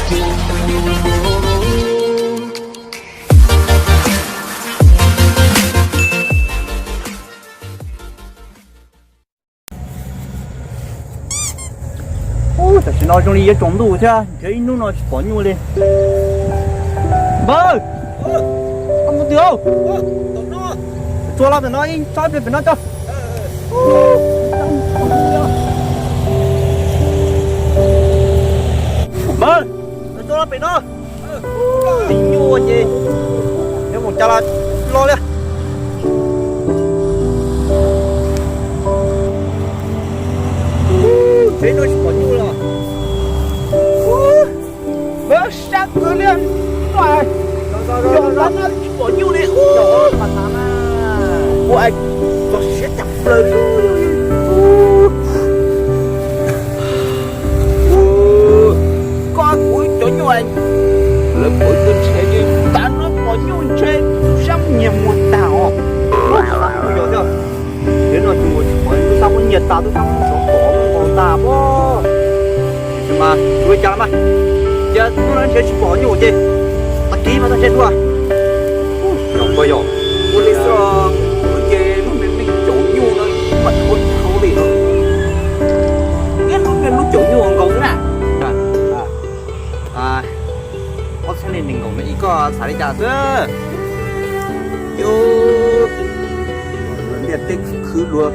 Ub, tam sim no zoo li yuav tsaus ntuj thiab, nrhiav ib hnub no tsis pom nyuj li. Npawg, koj mus twg lauj? Txua los pem no, ib tsob pem no tso. Npawg, txua los pem no. Tsis nyuj ces yuav mus cas los los li. Tsev no tsis pom nyuj los. Sab kawg li, yog tab no tsis pom nyuj li. Ua txog siab tshaj plaws li. Koj kuv cov nyuj, lawv pom tus ntshe li, tas no pom nyuj ntshe sab nyiag muag tag os. Yog thiab, tsev no tus tsis pom, tub sab muab nyiag tas, tub sab muab sov tom muab nkaus tas pob. Tiam sis mas tsis ua cas mas, cia hnub no ntshe tsis pom nyuj ces tag kis mas txog ntshe dua. Yog npawg yog, ua li xwb, ces lub me me caum nyuj no mas dhau dhau li. Ib lub me lub caum nyuj nkaus xwb na. Ob txhiab nees nkaum me ib, koj xav li cas xwb? Yus, luag ntiaj teb khwv luag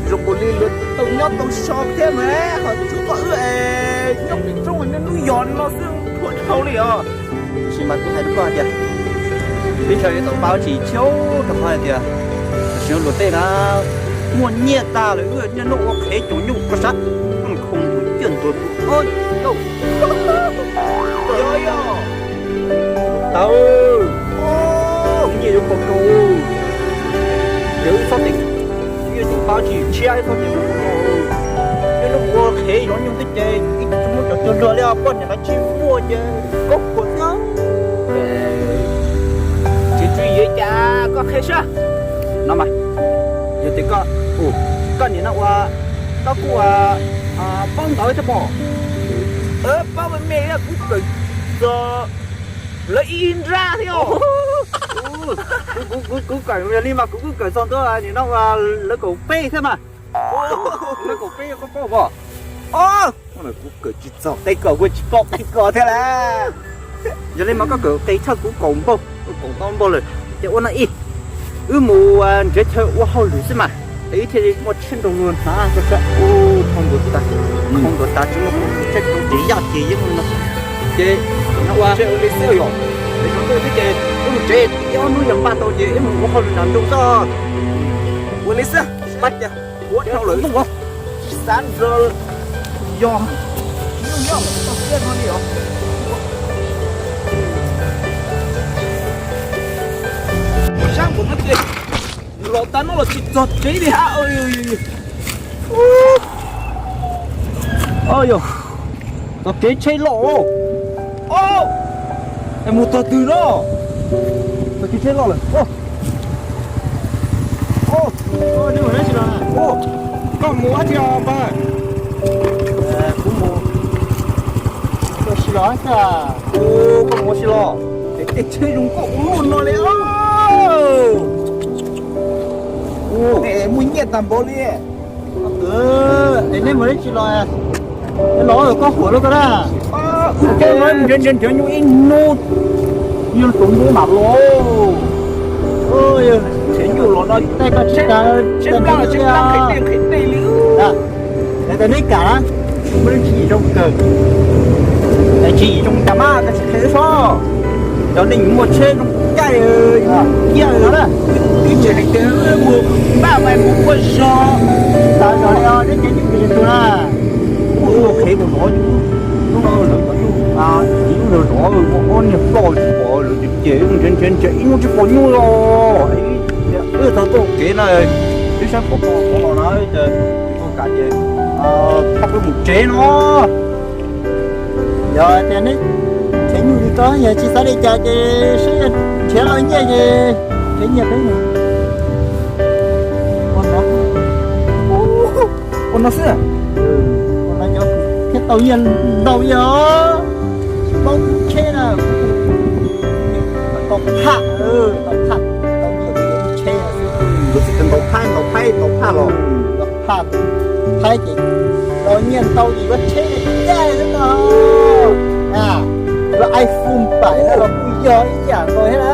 zoo nkaus li luag tau nyob tau so thiab mas, ho tsuav koj wb es nyob pem roob niaj hnub yos no xwb, thuam dhau li os. Tab sis mas kuv hais rau koj tias, teb chaws yuav tau pab tsis txhua rau qhov hais tias tam sim no luag tej na muaj nyiaj tag lawm, wb niaj hnub ua qhev caum nyuj koj sab, khoo tus ciaj ntuag tus ob yauj. Yog yog. Tau, nyiaj yuav pom kaus, ces wb txhob teem, wb yuav teem pab tsis tshiab, wb txhob teem pab. Niaj hnub ua qhev caum nyuj xwb ces ib tug tsis muaj cov cuag luag li, poj niam los tsis muaj ces koj puas xwb. Tsis tswv yim cas koj qhia saib no mas, yog tias koj, koj nim no ua, koj kuj ua paub ntawv thiab pob? Paub me me, kuv kawm txog lawv ib nrab thiab os. Kuv kawm, yog li mas kuv kuj kawm txog ntua nim no ua lawv kaum peb thiab mas. Lawv kaum peb koj paub pob? Kuv kawm tsis txog qe kom, kuv tsis paub qe kom thiab las. Yog li mas koj kawm qe txhawj kuv kaum npaug, kuv kaum ntau npaug lawm. Ces ua no ib, wb mus nrhiav chaw ua hauj lwm xwb mas, es wb thiaj li muaj tshiab nrog luag hnav rau sab ub. Khoo ntuas tas, khoo ntuas tas tsis muaj khoo tshaib khoo ces yaj ces yeeb no. Ces no ua li xwb yom, es tsaus ntuj thiab ces wb mus tsev, ib ob hnub yog npaj tau ces wb mus ua hauj lwm nram nroog xwb. Ua li xwb, pab cas ua dhau lawm. Tsis xav nrog yog, tsis nyob tau tiaj no li os. Sab npaum no ces los tas no los tsis txog tsev li hab. Yog, txog kev tsheb loj. Es mus txog twg no? Txog kev tsheb loj lawm. Koj mus dab tsi os npawg? Kuv mus ua si los xwb. Koj mus ua si los? Tej tsheb zoo nkauj ua luaj no li. Muaj nyiaj tag npaum li. Es neb mus dab tsi los? Los koj huam lub ko na. Nrhiav nrhiav nyuj ib hnub, yog tus ntuj mam los. Nrhiav nyuj los no tej koj tsis tas, tsis tas nyuj li. Yog tias neb kam na, muaj tswv yim zoo kawg, tswv yim zoo cas mas koj sim qhia wb seb. Cov neeg muaj tsheb zoo caij kiag na, ib txhia hais tias mus npaj mas mus ua zog, tas zog li os, neb cov nyuj tus na. Ua qhev mus nov, hnub no lawv cov nyuj, ib hnub no zov muaj ob niag ploj tsis pom, lawv ces nrhiav nrhiav nrhiav ib hnub tsis pom nyuj los. Wb txog txoj kev na, wb saib pom qhov los na, kuv kam ces pab peb mus tsev no. Yog tias neb nrhiav nyuj li ko, yog tsis xav li cas ces seb nrhiav los nyiaj ces nrhiav nyiaj peb mus. Ua no xwb, ua no cov thiab tau nyiaj ntau yog. Phaj, tau phaj, tau nyiaj ces yuav tsheb xwb. Yuav tsis ntaus phaj, ntaus phaj, ntaus phaj los ntaus phaj, ntaus phaj ces tau nyiaj ntau ces yuav tsheb caij xwb no. Lub iPhone pais no los kuj yog ib yam nkaus thiab na.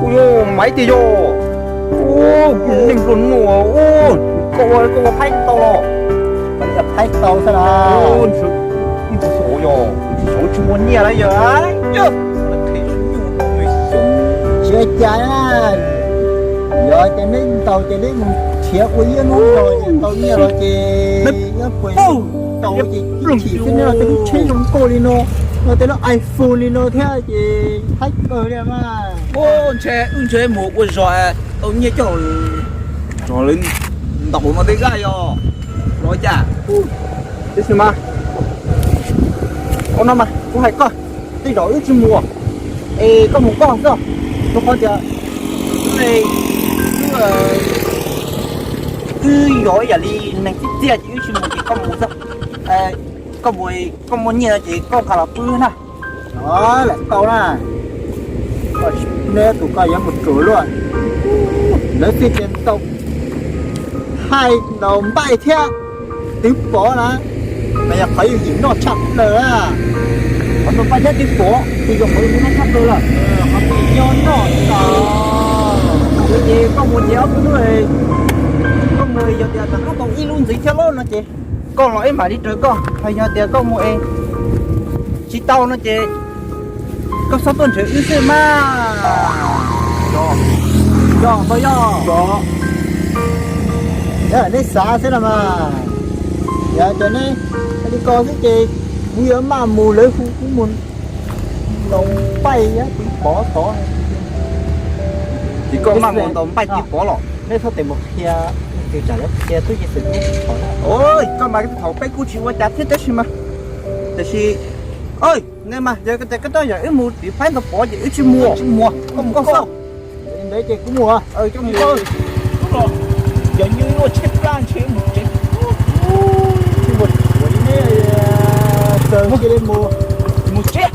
Kuj yog maiv tiag yog. Ub, neeg nplua nuj, ub, koj ua, koj ua phaib tau los? Phaib tau xwb na. Ib tug xwb yog, xyov tsis muaj nyiaj lawm yog. Tsis ua cas na. Yog ces neb ntaus ces neb mus nrhiav ua ib hnub no ces tau nyiaj los ces neb puas tau ces ib chim xwb neb los tej lub tsheb zoo nkauj li no, los tej lub iPhone li no thiab ces haib kawg li mas. Ntshe wb ntshe mus ua zog tau nyiaj coj los lawv ntaus no tej zaj yog los cas. Tiam sis mas ua no mas kuv hais koj, tej zaum wb tsis mus es koj mus koj xwb, rau qhov tias wb, wb yog ib yam li neeg tsim txiaj ces wb tsis mus ces koj mus xwb. Koj mus, koj muaj nyiaj ces koj nqa los pw na. Lam tau na. Neb tus koj yuav mus ruam luaj. Lawv xij ces ntau, thaij ntaus npaij thiab twv pov na, mas yog qhov yus yim noj tshaj plaws na. Qhov ntaus npaij thiab twv pov ces yog qhov yus noj tshaj plaws lawm. Qhov twg nyob noj tas, ces koj mus ces ob tug lub, koj mus yog tias rov qab tau ib lub ntxiv thiab loj no ces koj los ib mam li raws koj, hos yog tias koj mus es tsis tau no ces koj txhob tuaj nrhiav wb xwb mas. Yog, yog, yog. Neb xav xwb los mas. Yog tias neb hais li ko xwb ces kuv yuav maj mus, lawv hu kuv mus ntaus npaij thiab twv pov tod. Ces koj maj mus ntaus npaij twv pov los? Neb txhob tes mus qhia, tus tsam yuav qhia tub ceev xwm tub tsis thaum na. Koj mas thaum peb kuj tsis ua cas thiab tab sis mas, tiam sis, nej mas yog tias koj coj yam wb mus twv phaib ntaus pov ces wb tsis mus, tsis mus, koj mus koj xwb. Ntawd ces kuv mus. Yog nyuj luaj tsheb plab ntshe mus tsev. Tsis mus li ne, txawm cia li mus, mus tsev.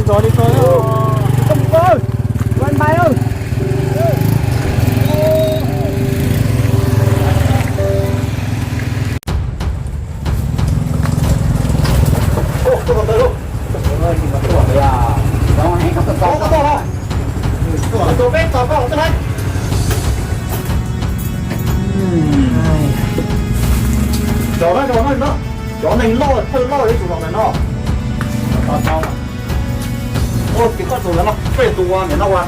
Zov li ko, koj mus koj, bye bye. Cov neeg loj, thawj loj yuav tsum los ntawm no. Ua, ces koj tus ntawd no, peb tus ua niam no ua.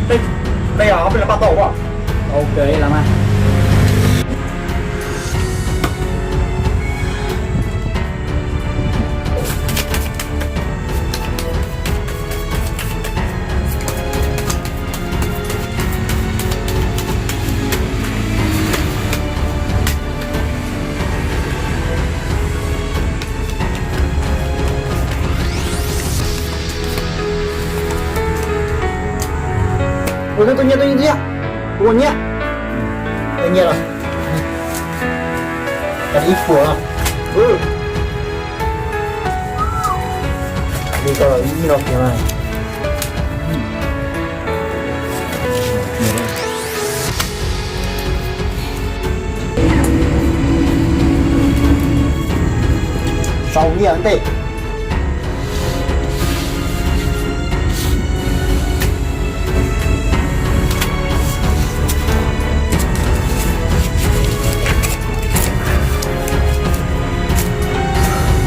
Peb, peb, peb los pab tau os. Ok, los mas. Ua, tuaj nyiaj, tuaj nyiaj, tuaj nyiaj. Ua nyiaj. Tuaj nyiaj los. Ib puas. Li ko ib lo kiag mas. Sau nyiaj ntej.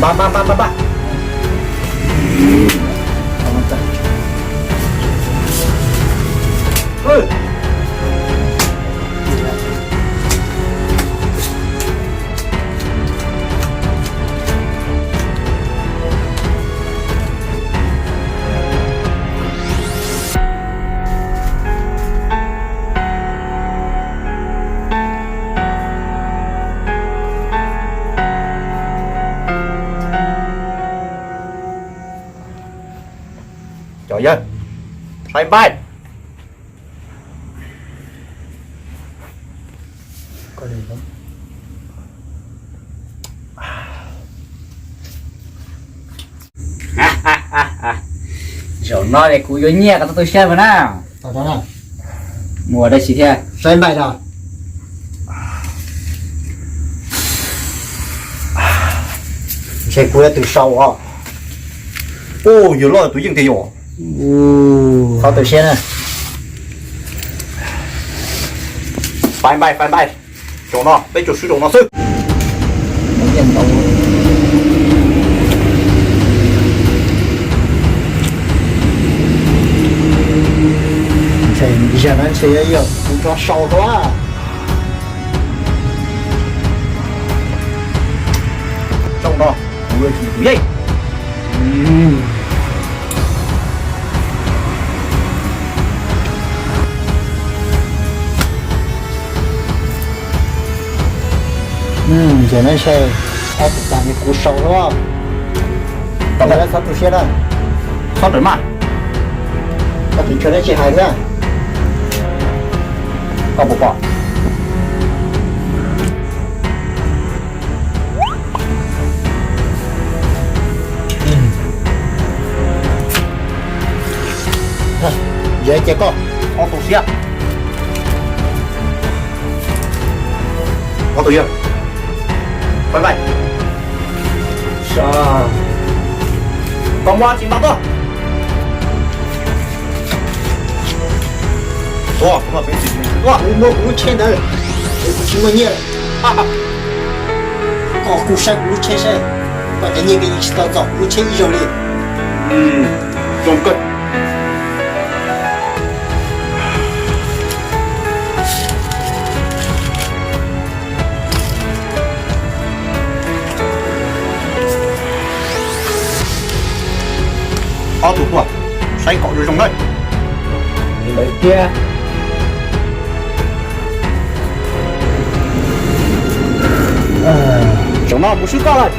Npaj, npaj, npaj, npaj, npaj. Bye bye. Zaum no es kuv yuav nyiaj kom tau tu siab mas na. Mus ua dab tsi thiab? Saib npaij no. Ntshe kuv yuav tus sau os. Ub, yog loj tus yeej tiag yom. Txhob tu siab na. Faib npaij, faib npaij. Zaum no peb tsuas swb zaum no xwb. Ntshe zaum no ntshe yog kuv rov sau xwb. Zaum no kuv yuav tsum tus yeej. Zaum no ntshe ob tug tag li kuv sau xwb. Tau lawm, txhob tu siab na. Txhob rawm maj. Koj tseem tshuav dab tsi hais thiab? Koj puas pom? Yog cia koj. Ob tug siab. Ob tug yog. Bye bye. Koj muaj dab tsi mas tuaj. Tuaj, tuaj, kuv muab kuv lub tsheb ntawd, kuv tsis muaj nyiaj. Koj kuj saib kuv lub tsheb saib, koj cov nyiaj koj yeej tsis tau txog kuv lub tsheb ib zaug li. Zoo kawg. Ob tug tuaj, saib kom zoo zoo nawb. Li ntawd thiab. Zaum no kuv swb koj lawm.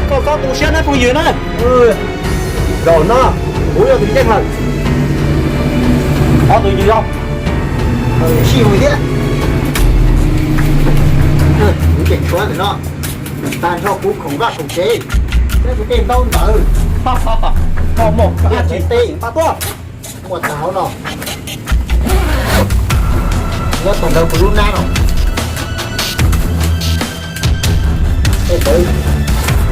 Koj txhob tu siab nawb phooj ywg na. Zaum no kuv yog tus yeej lawm. Ob tug yog sij hawm thiab. Kuv tseem tshuav ntawm no, tag nrho kuv khoom vaj khoom tsev, thiab kuv tej ntaub ntawv. Koj muaj dab tsi teb mas tuaj. Muaj tag hauv no. Nyob tag nrho kuv lub nab no. Tej ntawv,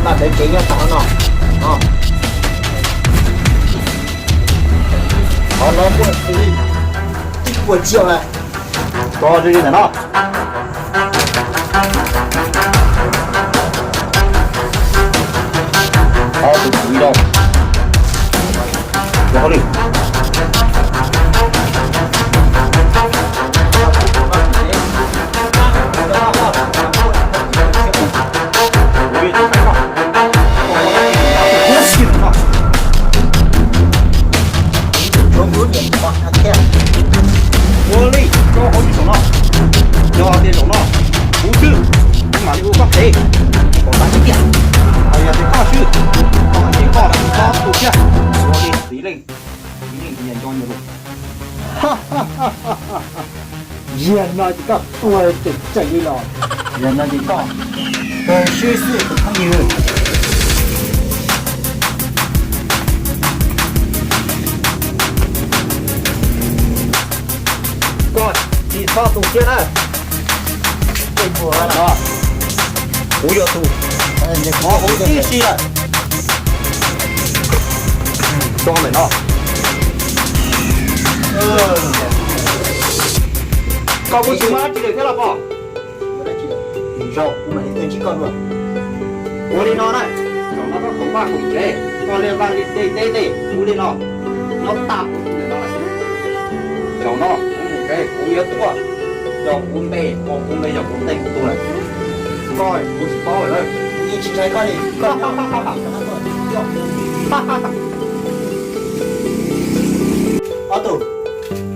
npaj ntawv tsev nyob tag hauv no. Qhov no muaj ib puas txhiab lawm. Tso zoo li ntawm no. Ob tug kwv yau, yog hauj lwm. Ua li rau hauv lub zaum no, yog tias zaum no kuv swb, kuv mam li ua koj pem kom tas ib tiam. Hos yog tias koj swb, koj mam li koj txhob tu siab. Ua li txiv leej, txiv leej nco nco lus. Yog no ces koj tuag tseem tseem li los. Yog no ces koj tuag swb xwb tus phooj ywg. Koj tsis txhob tu siab na. Kuv yog tus hov huv tib si lawm. Tso ntawm no. Koj kuj tsis muaj dab tsi lawm thiab los pom. Zaum kuv mam li tuaj ntsib koj dua. Ua li no na, zaum no koj khoom vaj khoom tsev, koj li vaj li tsev teb tej ua li no, nyob tag kuv ntawm no lawm. Zaum no kuv mus tsev kuv yuav tuaj, yog kuv npe, kuv npe yog kuv npe kuv tuag lawm. Koj kuv tsis paub lawm. Yeej tsis ntshai koj li. Ob tug,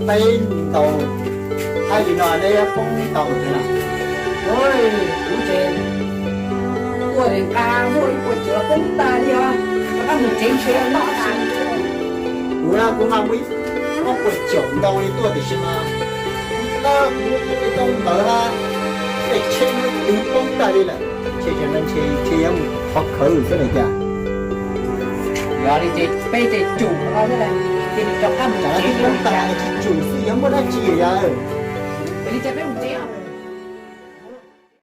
peb ntaus thaij li no neb poob ntaus thiab na. Kuv ces kuv Nqa muaj ib puas caum los poob tas li os. Rov qab mus tsev ntshe noj tas. Kuv na kuv nqa muaj ib ob puas caum ntau li tuaj tiam sis mas kuv lawv kuv lub tau ntawd na, tej tsheb no twb poob tas li lawm. Ntshe tsam no ntshe ntshe yuav mus thov khawv lawm xwb na cas. Yog li ces peb ces tsum no xwb, cia li rov qab mus tsev. Poob tas tsis tsum xwb yuav muaj dab tsi yog? Li cas peb mus